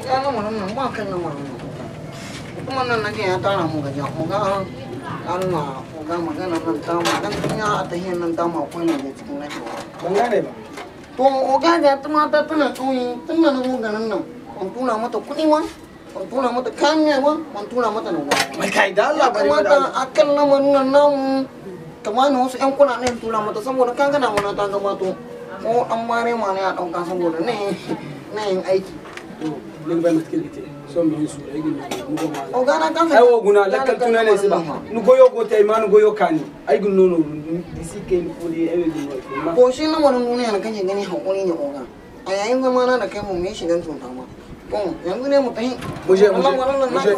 Gaskiya lamarin nan ba kan lamarin nan. Kuma nan nake ya tara mu gajiya. Oga Allah oga magana nan ta mu dan ya a tahiyar nan ta mu akwai ne cikin nake. Ban gane ba. To oga ga ta mata tana tsoyi tun da na zo garin nan ban tura mata kuɗi ma ban tura mata kayan miya ba ban tura mata na ba. Mai kai da Allah bari kamata akan lamarin nan namu kamar wasu 'yan kuɗaɗen tura mata saboda kan gana mana ta gabato ko an mare ma ne a ɗauka saboda ne na yin aiki. Nin bai mutkil gite so mi su ay gin nu go ma Oga na kan ay wo guna lakkal tuna ne siba nu goyo go tay ma nu goyo kani ay gun nono disi ke ni fuli ay gun no ko shi lamarin duniya da kake gani hakuri ne oga a yayin zama na da kai mu yi shigan cuta ma to yanzu ne mu tafi muje muje muje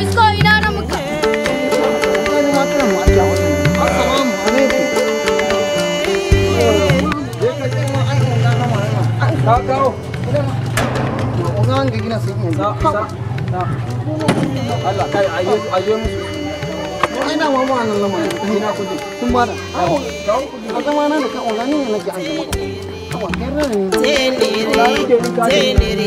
Isko ina na muka. Assalamu alaikum. Ka kawo. Oga an ga gina sun yi. Sa sa. Allah kai aye aye musu. Ai da ma wannan lamarin ina kudi. Sun bada. A zama na da kan oga ne nake an gama. Awa kai rana ne. Tenere,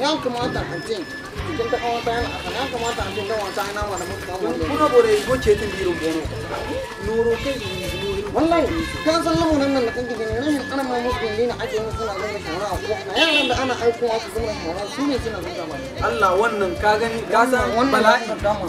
Ya kamata a ce cikin ta kawata yana a ya kamata a ce ga wata ina ma da muka kama kuna bore go cetin biro bono noro kai wallahi ka san lamarin nan da kake gani rashin ana ma musu ne na ake musu suna zama shara a ko yaran da ana aikowa su zama shara su ne suna zama ba Allah wannan ka gani ka san bala'i dama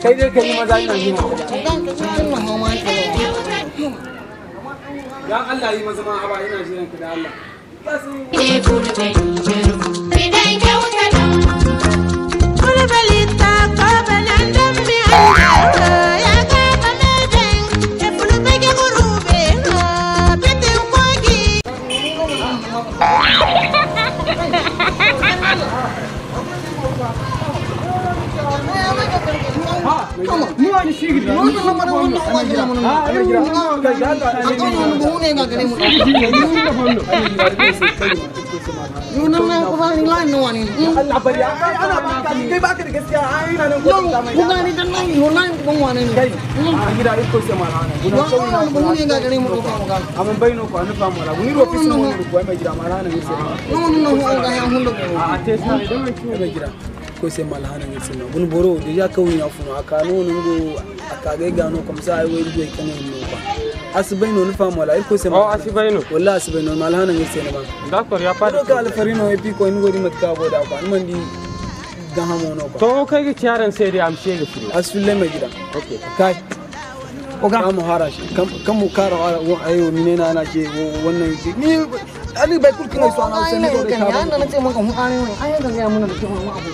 kai dai kai maza ina jin ya Allah yi maza ma haba ina jiran ka da Allah ni wani shigiri wannan lamarin wannan uwa gina mun a kan wani buhu ne ga gare mu yunan na ku bani line nawa ne Allah bari ana baka kai baka da gaskiya ai ina nan ko ku gani dan nan yo line ban wane ne kai a gida iko sai malana guna wannan buhu ne ga gare mu ko mu ga amma baino ko an fa mala guni ro fisu mun ko mai gida malana ne sai wannan nan ko ga ya hun da a te sai da mai mai gida ko sai malana ne sai gun boro deja kawai ya funu aka no nungo aka ga gano comme ça ai wai duai kan no ba asibaino no fa mala iko sai oh asibaino wallahi asibaino malana ne sai ba d'accord ya pas de ka alfarino e puis ko ni godi matka bo da ko man di dan hamo no ko to kai ga ciaran sai dai am shege firi asulle mai gida okay kai oga mu harashi kan mu kara ayo ni na na ke wannan ni ali bai kulkin ai so ana sai ne kan ya na ce maka mu are ne ai ga ya muna da cewa mu abu